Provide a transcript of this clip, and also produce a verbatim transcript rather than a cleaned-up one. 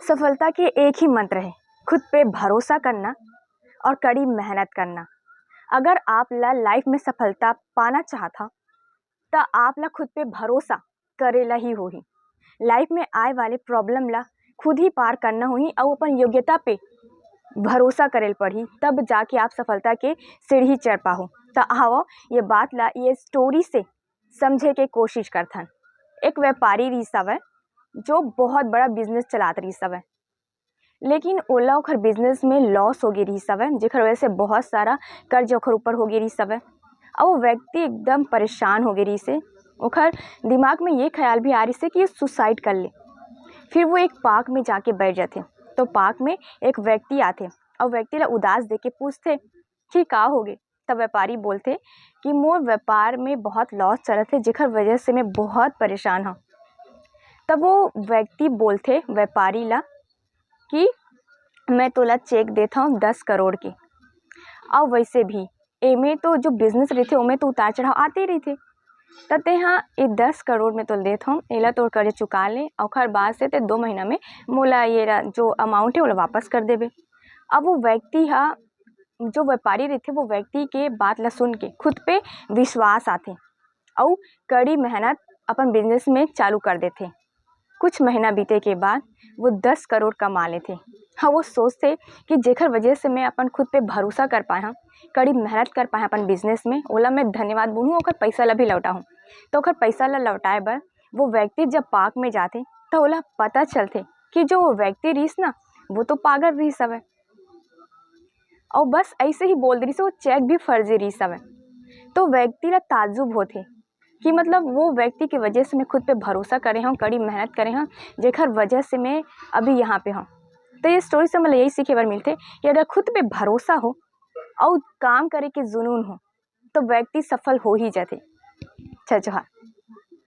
सफलता के एक ही मंत्र है, खुद पे भरोसा करना और कड़ी मेहनत करना। अगर आप ला लाइफ में सफलता पाना चाहत हव, त आप ला खुद पे भरोसा करे ला ही होही। लाइफ में आए वाले प्रॉब्लम ला खुद ही पार करना होही अउ अपन योग्यता पे भरोसा करे ल पड़ही, तब जाके आप सफलता के सीढ़ी चढ़ पाहो। त आवो, ये बात ला ये स्टोरी से समझे के कोशिश करथन। एक व्यापारी रिहिस हवय, जो बहुत बड़ा बिजनेस चलात रिहिस हवय, लेकिन ओला ओखर बिजनेस में लॉस हो गे रिहिस हवय, जेखर वजह से बहुत सारा कर्ज ओखर ऊपर हो गे रिहिस हवय। अउ वो व्यक्ति एकदम परेशान हो गे रिहिस हे। ओखर दिमाग में ये ख्याल भी आ रिहिस हे कि सुसाइड कर ले। फिर वो एक पार्क में जाके बैठ जाथे। तो पार्क में एक व्यक्ति आथे अउ व्यक्ति ला उदास देख के पूछथे कि का हो गे। तब व्यापारी बोलथे कि मोर व्यापार में बहुत लॉस चलत हे, जेखर वजह से मैं बहुत परेशान हूँ। तब वो व्यक्ति बोलथे व्यापारी ला कि मैं तोला चेक देत हूँ दस करोड़ के। अउ वैसे भी एमे तो जो बिजनेस रहिथे, ओमे तो उतार चढ़ाव आते ही रहिथे। त तेहा ये दस करोड़ में तोला देत हूँ, एला तोर कर्ज चुका ले, ओखर बाद से ते दो महीना में मोला ये रा-, जो अमाउंट है, ओला वापस कर देबे। अब वो व्यक्ति हा, जो व्यापारी रहिथे, वो व्यक्ति के बात ला सुन के खुद पे विश्वास आथे अउ कड़ी मेहनत अपन बिजनेस में चालू कर देथे। कुछ महीना बीते के बाद वो दस करोड़ कमा लेथे। हाँ, वो सोचथे कि जेखर वजह से मैं अपन खुद पे भरोसा कर पाए हूँ, कड़ी मेहनत कर पाए हूँ अपन बिजनेस में, ओला मैं धन्यवाद बोलूँ, ओखर पैसा ला भी लौटाहूँ। तो ओखर पैसा ला लौटाए बर वो व्यक्ति जब पार्क में जाथे, तो ओला पता चलथे कि जो वो व्यक्ति रिहिस ना, वो तो पागल रिहिस हवय। अउ बस ऐसे ही बोल दिस, वो चेक भी फर्जी रिहिस हवय। तो व्यक्ति ला ताज्जुब होथे कि मतलब वो व्यक्ति के वजह से मैं खुद पे भरोसा करे हूँ, कड़ी मेहनत करे हूँ, जेखर वजह से मैं अभी यहाँ पे हूँ। तो ये स्टोरी से मतलब यही सीखे बर मिलथे कि अगर खुद पे भरोसा हो अउ काम करे के जुनून हो, तो व्यक्ति सफल हो ही जाथे। जय जोहार।